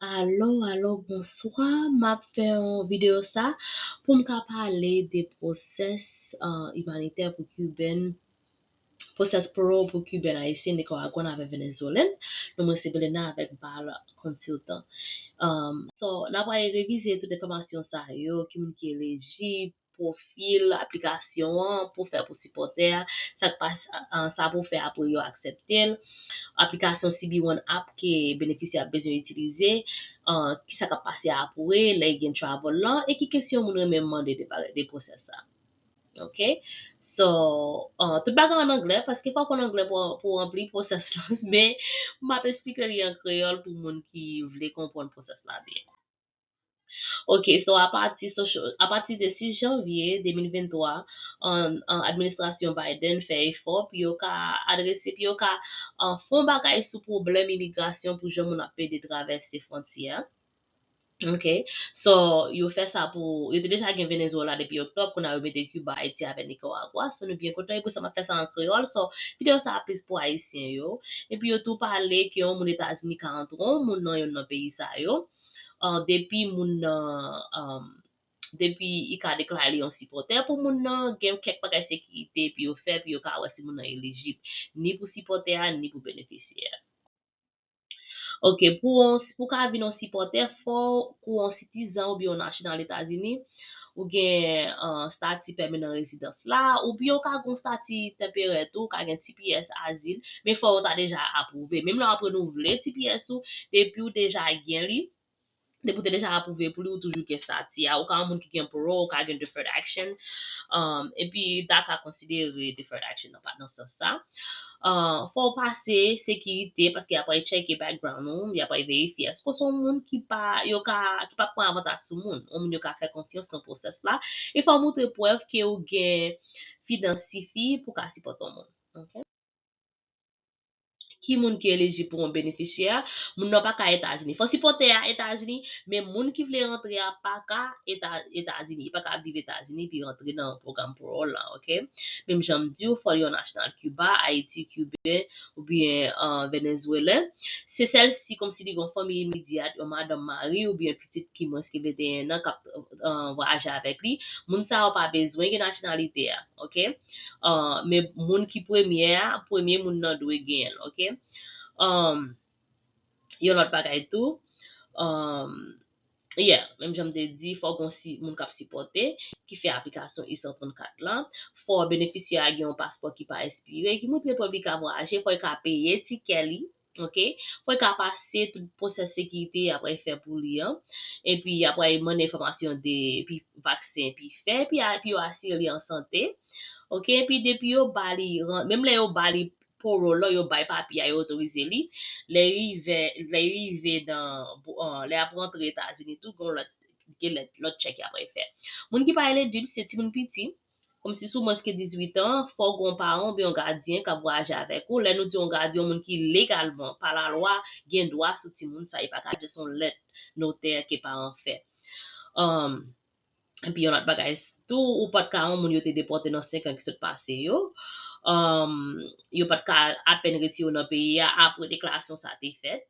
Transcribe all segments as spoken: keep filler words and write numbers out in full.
Alo, alo, bonswa. M ap fè yon videyo sa pou m ka pale de pwosès, uh, imanitè pou Kiben, pwosès parole pou Kiben, Ayisyen, Nikaragwen avèk Venezuelan. Non mwen se Belena avèk Bal Consultant. Um, so, n ap pral revize tout enfòmasyon sa yo, ki moun ki elijib, pwofil aplikasyon an pou fè pou sipòtè a, sa k pa, uh, sa pou fè apre yo aksepte l, aplikasyon C B One app ke benefisyè ap bezwen itilize, uh, ki sa k ap pase apre lè y gen travel lan, e ki kesyon moun renmen mande de, de pwosès sa. Ok? So, uh, tout bagay an anglè, paske fò w konn anglè pou, pou w ranpli pwosès lan, men m ap esplike li an kreyòl pou moun ki vle konprann pwosès la byen. Ok, so apati, so, apati de sis janvye de mil venntwa, an, an administrasyon Biden fè efò pou yo ka adrese, pou yo ka, an, fè yon bagay sou pwoblèm imigrasyon pou jan moun ap pede travèse fwontyè a. Ok, so yo fè sa pou, yo te deja gen Venezuela depi oktòb, kounye a yo mete Cuba, Haiti avèk Nicaragua, so nou byen kontan, e pou sa m ap fè sa an kreyòl, so videyo sa a plis pou Ayisyen yo, epi yo tou pale ke yon moun Etazini ka antre yon moun nan youn nan peyi sa yo, uh, depi moun nan, um, depi i ka deklare li yon sipòtè pou moun nan, gen kèk bagay sekirite pou yo fè, pou yo ka wè si moun nan elijib, ni pou sipòtè a, ni pou benefisyè a. Ok, pou, pou ka vin yon sipòtè, fò ou yon sitizan oubyen yon nasyonal Etazini, ou gen, uh, stati pèmanan rezidans la, oubyen ou ka gen yon stati tanperè tou, ou ka gen T P S azil, men fò ou ta deja apwouve. Menm lè w ap renouvle T P S ou, depi ou deja gen li, depi w te deja apwouve pou li, ou toujou gen stati a. Ou ka yon moun ki gen parole, ou ka gen deferred action. Um, epi DACA konsidere deferred action nan, nan sans sa. Uh, fò w pase sekirite, paske y ap al tcheke background ou, y ap al verifye èske w se yon moun ki pa, yo ka, ki p ap pran avantaj sou moun, yon moun yo ka fè konfyans nan pwosès la. E fò w montre prèv ke ou gen finans sifi pou ka sipòte yon moun. Ok? Ki moun ki elijib pou yon benefisyè? Moun nan pa ka Etazini. Fò sipòtè a Etazini, men moun ki vle rantre a pa ka Eta-, Etazini. Li pa ka viv Etazini, epi rantre nan pwogram parole la, ok? Menm jan m di w, fò l yon nasyonal Kiba, Ayiti, Kiben, oubyen, uh, Venezuelan. Se sèl si, kòmsi li gen yon fanmi imedyat, yon madanm, mari, oubyen pitit ki mwens ke venteyen an k ap, uh, vwayaje avèk li. Moun sa yo pa bezwen gen nasyonalite a, ok? Uh, men moun ki premye a, premye moun nan dwe genyen l, ok? Um, yon lòt bagay tou, um, yeah, menm jan m te di, fò gon si, moun k ap sipòte, ki fè aplikasyon U san trannkat lan, fò benefisyè a gen yon paspò ki pa ekspire, ki montre prèv li ka vwayaje, fò l ka peye tikè li, ok? Fò l ka pase tout pwosès sekirite y ap fè pou li an, epi y ap mande enfòmasyon de, epi vaksen, epi fè, epi a, epi yo asire li an sante, ok? Epi depi yo ba li, menm lè yo ba li parole, yo bay papye a, yo otorize li. Lè rive, lè rive nan, uh, lè ap rantre Etazini tou, gon lòt, gen lòt, lòt tchèk y ap fè. Moun ki pa elijib, se timoun piti. Kòmsi si w mwens ke dizuit an, fò gon paran oubyen yon gadyen k ap vwayaje avèk ou. Lè nou di yon gadyen, yon moun ki legalman, pa lalwa, gen dwa sou timoun sa, e pa ka jis yon lèt notè ke paran fè. Um, Epi yon lòt bagay tou, ou pa t ka yon moun yo te depòte nan senk an ki sot pase yo. Um, yo pa t ka apèn retire w nan peyi a apre deklarasyon sa te fèt.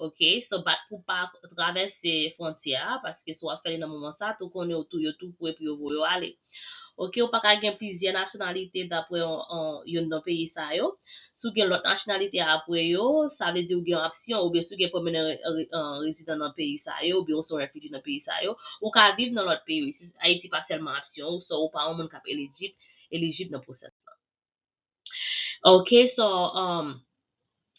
Ok, so bat pou pa travèse fwontyè a, paske si w ap fè li nan moman sa, tou konnen yo tou, yo tou pre pou yo voye w ale. Ok, ou pa ka gen plizyè nasyonalite dapre yon, yon, youn nan peyi sa yo. Si w gen lòt nasyonalite apre yo, sa vle di ou gen yon opsyon, oubyen si w gen pèmanan re-, re-, rezidan nan peyi sa yo, oubyen ou se yon refugee nan peyi sa yo, ou ka viv nan lòt peyi. Ayiti pa sèlman opsyon ou, so ou pa yon moun k ap elijib, elijib nan pwosès lan. Ok, so, um,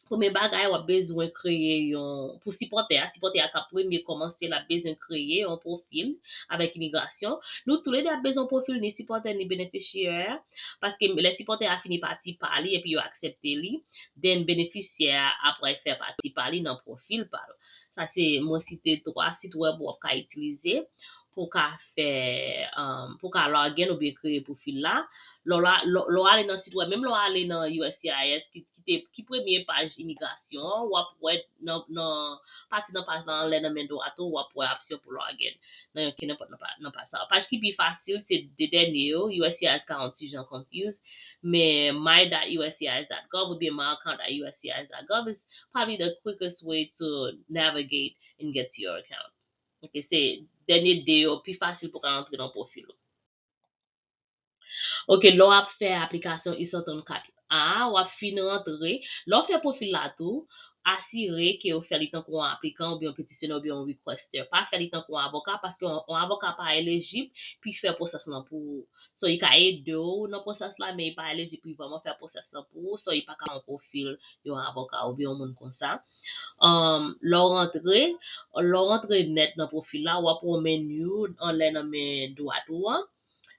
premye bagay, w ap bezwen kreye yon, pou sipòtè a, sipòtè a k ap premye kòmanse, l ap bezwen kreye yon pwofil avèk imigrasyon. Nou toulede ap bezwen pwofil ni sipòtè ni benefisyè a, paske lè sipòtè a fini pati pa li epi yo aksepte li, then benefisyè a ap pral fè pati pa li nan pwofil pa l. Sa se, mwen site twa sit wèb w ap ka itilize pou w ka fè, um, pou w ka log in oubyen kreye pwofil la. Lè w la, lè w, lè w ale nan sit wèb, menm lè w ale nan U S C I S, ki, ki te, ki premye paj imigrasyon an, w ap wè nan, nan, pati nan paj la anlè nan men dwat ou, w ap wè opsyon pou log in nan yon kenenpòt nan pa-, nan paj sa yo. Paj ki pi fasil, se de dènye yo, U S C I S quarante-six Jean Confuse, Men my dot U S C I S dot gov oubyen my account dot U S C I S dot gov is probably the quickest way to navigate and get to your account. Ok, se dènye de yo pi fasil pou w ka antre nan pwofil ou. Ok, lè w ap fè aplikasyon I san trannkat A, w ap fin rantre. Lè w fè pwofil la tou, asire ke w fè li tankou yon aplikan oubyen yon petisyonè oubyen yon requester. Pa fè li tankou yon avoka, paske yon, yon avoka pa elijib pou l fè pwosès lan pou ou. So, li ka ede w nan pwosès la, men li pa elijib pou l vrèman fè pwosès lan pou ou. So, li pa ka yon pwofil yon avoka oubyen yon moun konsa. Um, lè w rantre, lè w rantre nèt nan pwofil la, w ap wè yon meni anlè nan men dwat ou an.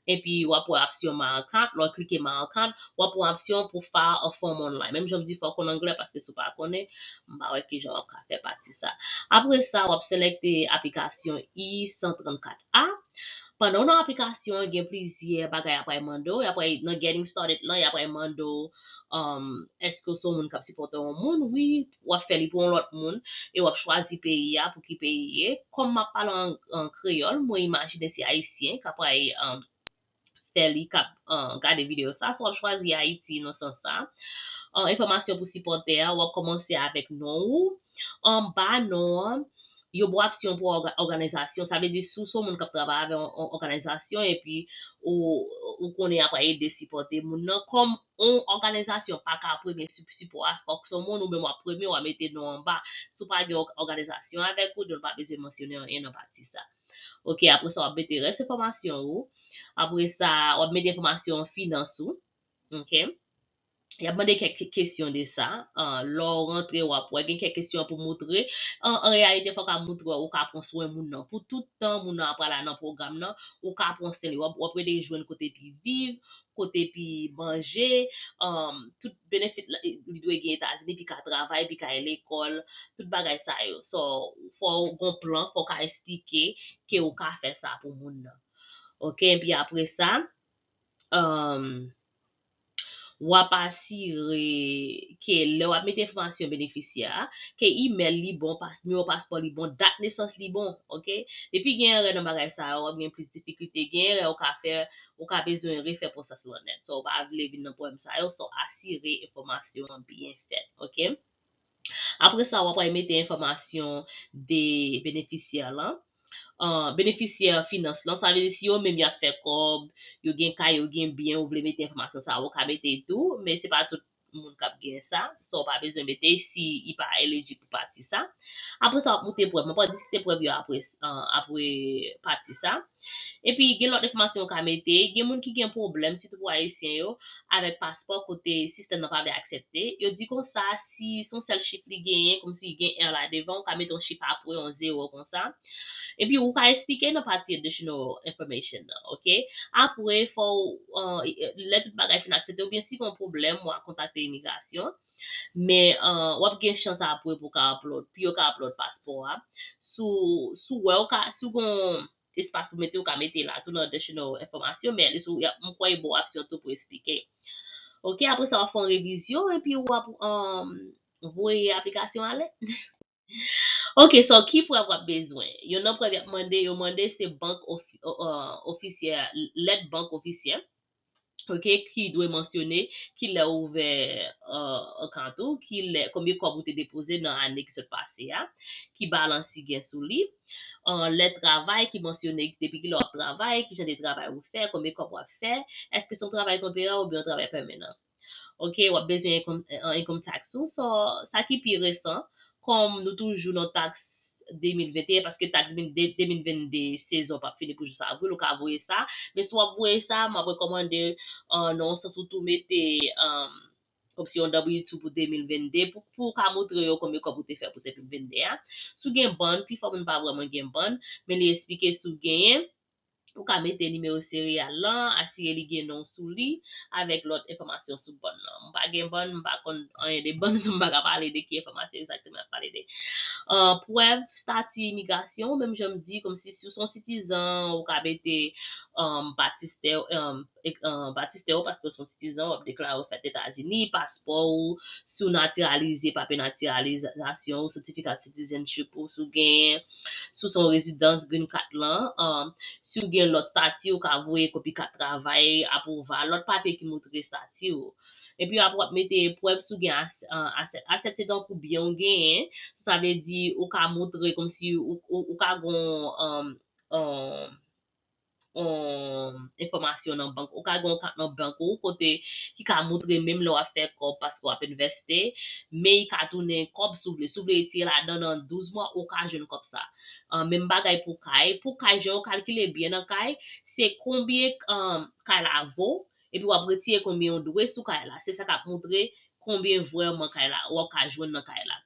Epi w ap wè opsyon My Account, lè w klike My Account, w ap wè opsyon pou file a form online. Menm jan m di, fò w konn anglè, paske si w pa konnen, m pa wè kijan w ap ka fè pati sa. Apre sa, w ap selekte aplikasyon I san trannkat A. Pandan w nan aplikasyon an, gen plizyè bagay y ap pral mande w. Y ap pral nan Getting Started lan, y ap pral mande w, um, èske w se yon moun k ap sipòte yon moun? Wi, w ap fè li pou yon lòt moun, e w ap chwazi peyi a, pou ki peyi ye. Kòm m ap pale an, an kreyòl, mwen imajine se ayisyen k ap pral, um, fè li, k ap, uh, gade videyo sa, so w ap chwazi Ayiti nan sans sa. Uh, enfòmasyon pou sipòtè a, w ap kòmanse avèk non ou. Anba non an, yo ba w opsyon pou òga-, òganizasyon. Sa vle di, si w se yon moun k ap travay avèk yon, yon òganizasyon, epi ou, ou konnen y ap ede sipòte moun nan, kòm yon òganizasyon pa ka premye sip-, sipò a, fòk se yon moun ou menm w ap premye, w ap mete non anba. Si w pa gen òg-, òganizasyon avèk ou, donk w pa bezwen mansyone anyen nan pati sa. Ok, apre sa, w ap mete rès enfòmasyon ou. Apre sa, w ap mete enfòmasyon finans ou. Ok. Y ap mande kèk kesyon de sa. Ah, lè w rantre, w ap wè gen kèk kesyon pou moutre. An, an reyalite, fò w ka moutre w ka pran swen moun nan. Pou tout tan moun nan ap pral la nan pwogram nan, ou ka pran swen li. W ap, w ap rele jwenn kote epi viv, kote epi manje, um, tout benefit la, li dwe gen Etazini, epi ka travay, epi ka al lekòl, tout bagay sa yo. So, fò w gon plan, fò w ka eksplike ke ou ka fè sa pou moun nan. Ok, epi apre sa, um, w ap asire ke lè w ap mete enfòmasyon benefisyè a, ke imèl li bon, pas-, nimewo paspò li bon, dat nesans li bon, ok? Depi gen erè nan bagay sa yo, w ap gen plis difikilte. Gen erè ou ka fè, ou ka bezwen refè pwosès lan nèt. So, ou pa vle vin nan pwoblèm sa yo, so asire enfòmasyon an byen fèt, ok? Apre sa, w ap pral mete enfòmasyon de benefisyè lan. Ah, benefisyè finans lan, sa vle di si yo menm y ap fè kòb, yo gen kay, yo gen byen, ou vle mete enfòmasyon sa, ou ka mete tou, men se pa tout moun k ap gen sa, sa w pa bezwen mete si li pa elijib pou pati sa. Apre sa, w ap moute prèv. Mwen pral diskite prèv yo apre, ah, apre pati sa. Epi, gen lòt enfòmasyon w ka mete. Gen moun ki gen pwoblèm, sitou pou Ayisyen yo, avèk paspò kote sistèm nan pa vle aksepte. Yo di konsa, si se yon sèl chif li genyen, kòmsi gen R la devan, ou ka mete yon chif apre, yon zewo konsa. Epi, ou ka eksplike nan pati additional information nan, ok? Apre, fò w, uh, lè tout bagay fin aksepte, oubyen si gen yon pwoblèm, w a kontakte imigrasyon. Men, uh, w ap gen chans apre pou w ka upload, pou yo ka upload paspò a. Si w, si w wè w ka, si w gon espas pou mete, ou ka mete la tou nan additional enfòmasyon, men at least ou, y ap, m kwè yo ba w opsyon tou pou eksplike. Ok, apre sa, w ap fè yon revizyon, epi w ap, um, voye aplikasyon ale. Ok, so ki prèv w ap bezwen? Youn nan prèv y ap mande, yo mande se bank ofi-, uh, uh, ofisyè, lèt bank ofisyè. Ok, ki dwe mansyone ki lè ou ouvè, uh, account ou, ki lè, konbyen kòb ou te depoze nan ane ki sot pase a, ki balans ki gen sou li, uh, lè travay ki mansyone depi ki lè w ap travay, ki jan de travay ou fè, konbyen kòb w ap fè, èske se yon travay tanperè oubyen yon travay pèmanan. Ok, w ap bezwen income, uh, income tax ou. So, sa ki pi resan, kòm nou toujou nan taks de mil venteyen, paske taks de, de mil vennde sezon p ap fini pou jis avril, ou ka voye sa. Men si w ap voye sa, m ap rekòmande, uh, nan yon sans ou tou mete, um, opsyon W two pou de mil vennde pou, pou w ka montre yo konbyen kòb ou te fè pou de mil vennde a. Si w gen bann, pifò moun pa vrèman gen bann, men li eksplike si w genyen, ou ka mete nimewo seriyal lan, asire li gen non w sou li, avèk lòt enfòmasyon sou bann nan. M pa gen bann, m pa konn anyen de bann, m pa ka pale de ki enfòmasyon egzakteman y ap pale de. Uh, prèv estati imigrasyon, menm jan m di, kòmsi si w se yon sitizan, ou ka mete, um, batistè, um, ek-, um, batistè w, paske w se yon sitizan, w ap deklare w fèt Etazini, paspò w, si w natiralize, papye natiralizasyon w, sètifika citizenship ou, si w genyen, si w se yon rezidans green card lan, um, Si w gen lòt estati, ou ka voye kopi kat travay, apwouval, lòt papye ki montre estati w. Epi apre w ap mete prèv si w gen as- an asèt. Asèt se tankou byen w genyen, sa vle di ou ka montre kòmsi ou, ou, ou ka gen yon, um, um, yon enfòmasyon nan bank. Ou ka gen yon kat nan bank ou kote ki ka montre menm lè w ap fè kòb paske w ap envèste, men li ka tounen kòb si w vle. Si w vle retire ladan nan douz mwa, ou ka jwenn kòb sa. Ah, menm bagay pou kay. Pou kay, jan yo kalkile byen nan kay, se konbyen, um, kay la vo, epi w ap retire konbyen w dwe sou kay la. Se sa k ap montre konbyen vrèman kay la, w ap ka jwenn nan kay la.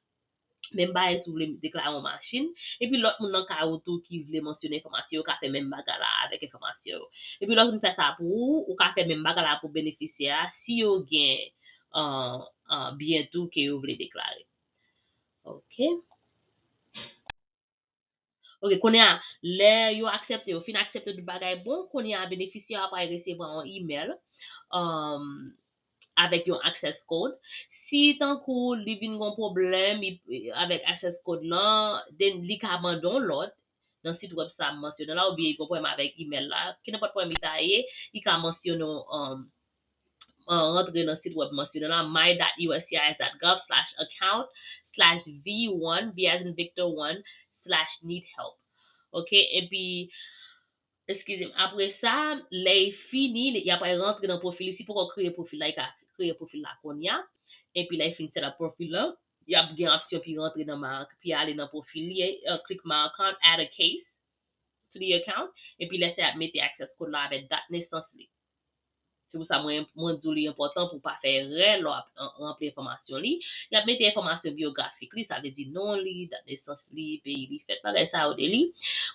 Menm bagay si w vle deklare yon machin, epi lòt moun nan kay ou tou ki vle mansyone enfòmasyon yo ka fè menm bagay la avèk enfòmasyon yo. Epi lè w fin fè sa pou ou, ou ka fè menm bagay la pou benefisyè a si yo gen, ah, ah, byen tou ke yo vle deklare. Ok. Ok, kounye a, lè yo aksepte, yo fin aksepte tout bagay bon, kounye a, benefisyè a pral resevwa yon imèl, um, avèk yon access code. Si tankou li vin gon pwoblèm li, avèk access code lan, then li ka mande yon lòt nan sit wèb sa m mansyone la, oubyen li gon pwoblèm avèk imèl la, kenenpòt pwoblèm li ta ye, li ka mansyone, um, uh, rantre nan sit wèb mansyone la, my dot U S C I S dot gov slash account slash V one, V as in Victor one, slash need help. Ok, epi, eskize m, apre sa, lè l fini, li, y ap rantre nan pwofil li. Si poko kreye pwofil la, li ka kreye pwofil la kounye a. Epi lè l fin set up pwofil la, y ap gen opsyon pou l rantre nan ma-, pou l ale nan pwofil li, uh, click my account, add a case to the account, epi lè sa y ap mete access code la avèk dat nesans li. Se pou sa mwen, mwen di w li enpòtan pou w pa fè erè lè w ap, an, ranpli enfòmasyon li. Y ap mete enfòmasyon byografik li, sa vle di non li, dat nesans li, peyi li fèt, bagay sa yo de li.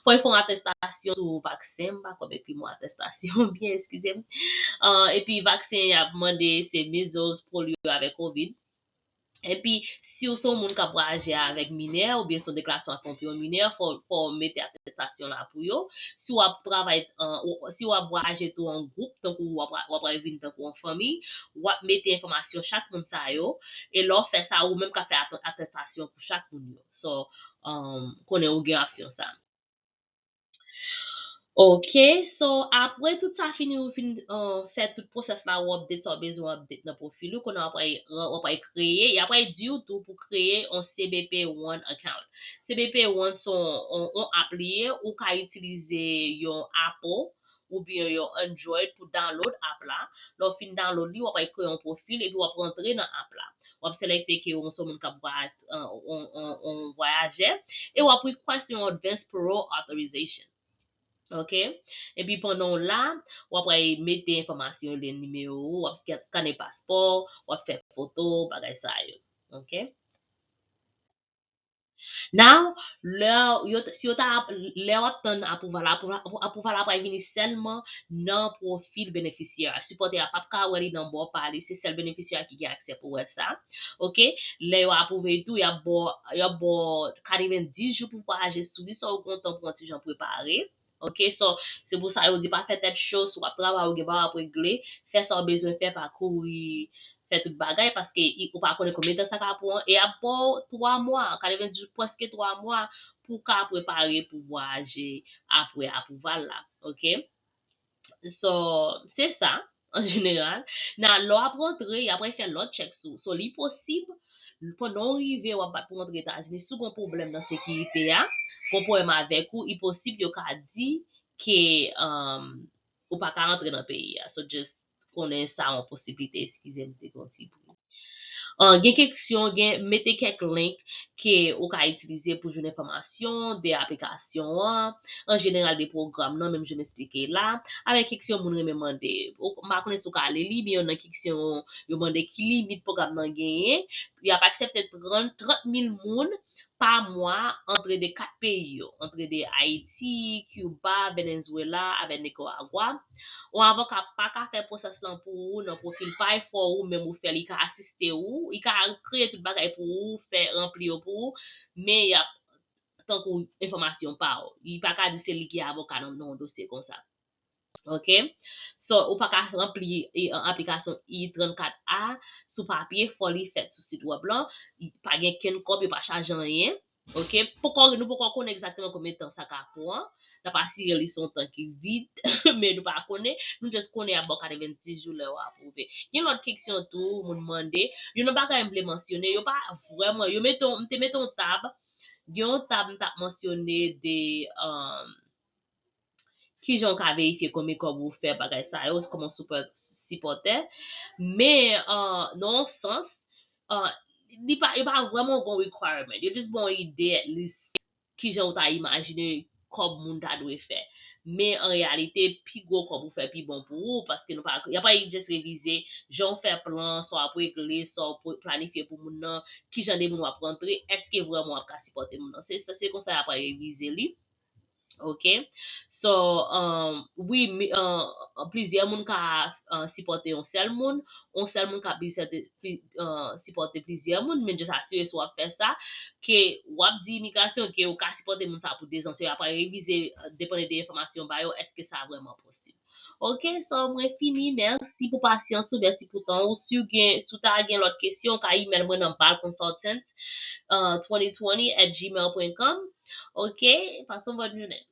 Fò l fè yon atestasyon sou vaksen, m pa kwè m ekri mo atestasyon byen, eskize m. Ah, epi vaksen y ap mande se measles, polio avèk covid. Epi, si w se yon moun k ap vwayaje avèk minè, oubyen se yon deklarasyon ap fè pou yon minè, fò, fò w mete atestasyon la pou yo. Si w ap travay, an, ou, si w ap vwayaje tou an gwoup, tankou w ap, w ap vin tankou yon fanmi, w ap mete enfòmasyon chak moun sa yo, e lè w fè sa, ou menm k ap fè at-, atestasyon pou chak moun yo. So, um, konnen ou gen opsyon sa. Ok, so apre tout sa fini, ou fin, uh, fè tout pwosès la, ou update sa w bezwen update nan pwofil ou, kounye a w ap al, w ap al kreye, y ap al di w tou pou kreye yon C B P One account. C B P One se yon, yon, yon app li ye, ou ka itilize yon Apple oubyen yon Android pou download app la. Lè w fin download li, w ap al kreye yon pwofil epi w ap rantre nan app la. W ap selekte ke ou se yon moun k ap vwayaj-, uh, yon, yon, yon vwayajè, e w ap request yon advance parole authorization. Ok? Epi pandan w la, w ap al mete enfòmasyon yo, nimewo ou, w ap scan-, scanne paspò, w ap fè foto, bagay sa yo. Ok? Now, lè yo, si yo ta, lè w ap tann apwouval la, apwouval, apwouval la pral vini sèlman nan pwofil benefisyè a. Sipòtè a p ap ka wè li nan bò pa li, se sèl benefisyè a ki gen aksè pou wè sa. Ok? Lè yo apwouve l tou, y ap ba w, y ap ba w katrevenndis jou pou vwayaje sou li, sa w gen tan pou w ti jan prepare. Ok, so, se pou sa yo di pa fè tèt cho, si w ap travay, ou gen bagay w ap regle, fè sa w bezwen fè, pa kouri fè tout bagay, paske i, ou pa konnen konbyen tan sa ka pran, e y ap ba w twa mwa, katrevenndis, prèske twa mwa, pou w ka prepare pou vwayaje apre apwouval la, ok? So, se sa, an jeneral. Nan, lè w ap rantre, y ap fè lòt tchèk sou ou. So, li posib, pandan w rive, w ap bat pou rantre Etazini, si w gen pwoblèm nan sekirite a, gen pwoblèm avèk ou, li posib yo ka di ke, um, ou pa ka rantre nan peyi a. So, just konnen sa yon posiblite, eskize m, te gen yon ti bri. Ah, gen keksyon, gen, mete kèk link ke ou ka itilize pou jwenn enfòmasyon de aplikasyon an, an jeneral de pwogram nan, menm jan m esplike la, avèk keksyon moun renmen mande. Ou, m pa konnen si w ka li li, men youn nan keksyon yo mande ki limit pwogram nan genyen. Y ap aksepte trant, trant mil moun pa mwa antre de kat peyi yo, antre de Ayiti, Cuba, Venezuela avèk Nicaragua. Yon avoka pa ka fè pwosès lan pou ou nan pwofil pa l, fò ou menm ou fè l, li ka asiste ou, li ka kreye tout bagay pou ou, fè ranpli yo pou ou, men y ap tankou enfòmasyon pa w. Li pa ka di se li ki avoka nan, nan yon dosye konsa. Ok? So, ou pa ka ranpli, e, an, aplikasyon I trannkat A sou papye, fò li fèt sou sit wèb lan. Pa gen kenn kòb, yo pa chaje anyen. Ok? Poko, nou poko konnen egzakteman konbyen tan sa ka pran, n ap asire li se yon tan ki vid, men nou pa konnen, nou just konnen y ap ba w katrevenndis jou lè w apwouve. Gen lòt kesyon tou, moun mande, youn nan bagay m vle mansyone, yo pa vrèman, yo mete, m te mete yon tab, gen yon tab m t ap mansyone de, um, kijan w ka verifye konbyen kòb ou fè bagay sa yo, kòm yon super sipòtè. Men, uh, nan yon sans, uh, li pa, yo pa vrèman gon requirement. Yo just ba w yon ide, at least, kijan w ta imajine kòb moun ta dwe fè. Men an reyalite, pi gwo kòb ou fè, pi bon pou ou, paske nou pa, y ap just revize jan w fè plan, sa w ap regle, sa w planifye pou moun nan, kijan de moun w ap rantre, èske vrèman w ap ka sipòte moun nan. Se, se, se konsa y ap revize li. Ok? So, um, wi, mi- uh, plizyè moun ka uh, sipòte yon sèl moun, yon sèl moun ka pi- sète- pi- uh, sipòte plizyè moun, men just asire si w ap fè sa, ke w ap di imigrasyon ke w ka sipòte moun sa pou dezan, se apre revize, uh, depann de enfòmasyon ba yo, èske sa vrèman posib. Ok, so mwen fini, mèsi pou pasyans ou, mèsi pou tan ou. Si w gen, si w ta gen lòt kesyon, w ka email mwen nan balconsultant uh, twenty twenty at gmail dot com. Ok, pase yon bòn jounen.